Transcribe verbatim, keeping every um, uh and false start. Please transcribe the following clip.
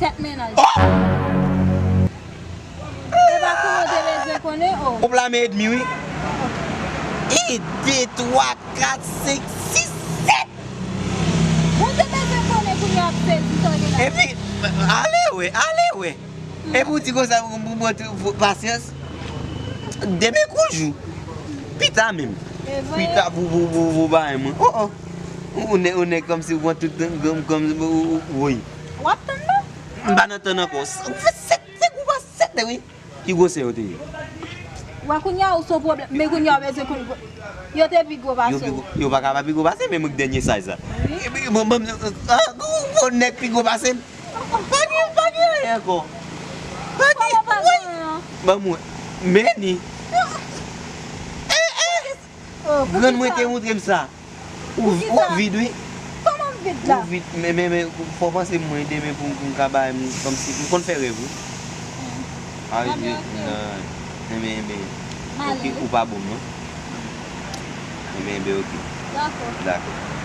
Sèt mennaj. E pa kou yo te bezwen konnen, o. Ou plame edmi, wi. E de, twa, kat, senk, sis, sèt. Ou te bezwen konnen kounye a ap sezi sa w gen la. Epi, ale wè, ale wè. Epi ou di konsa pou, pou, pou, pou pasyans. Demen kou jou. Pita menm. Pita pou, pou, pou, pou bagay mwen. O, o. Ou, ou nèg, ou nèg kòmsi ou pran tout, kòm, kòm, ou, ou, woy. W ap tann non. M pa nan tann ankò. Ou fè sèt, se kou pa sèt, wi. Pi gwo se yo te ye. Wè kounye a ou se yon pwoblèm. Men kounye a ou bezwen konn gwo. Yo te pi gwo pase w. Yo pa ka pa pi gwo pase, men mwen k dènye size la. Wi. Epi, bon, bon, ah, gwo, gwo nèg pi gwo pase m. Pa gen, pa gen anyen ankò. Pa gen, woy. Ban mwen. Men ni. Eh, eh. Grann mwen te montre m sa. Ou, ou vid, wi. Kòman m vid la? Ou vid, men, men, men, fò w panse mwen demen pou, pou m ka bay m, kòmsi, m konn fè rèv, wi. A, wi, nan, enben, enben, ok, ou pa bon, non? Enben, enben, ok. Dakò. Dakò.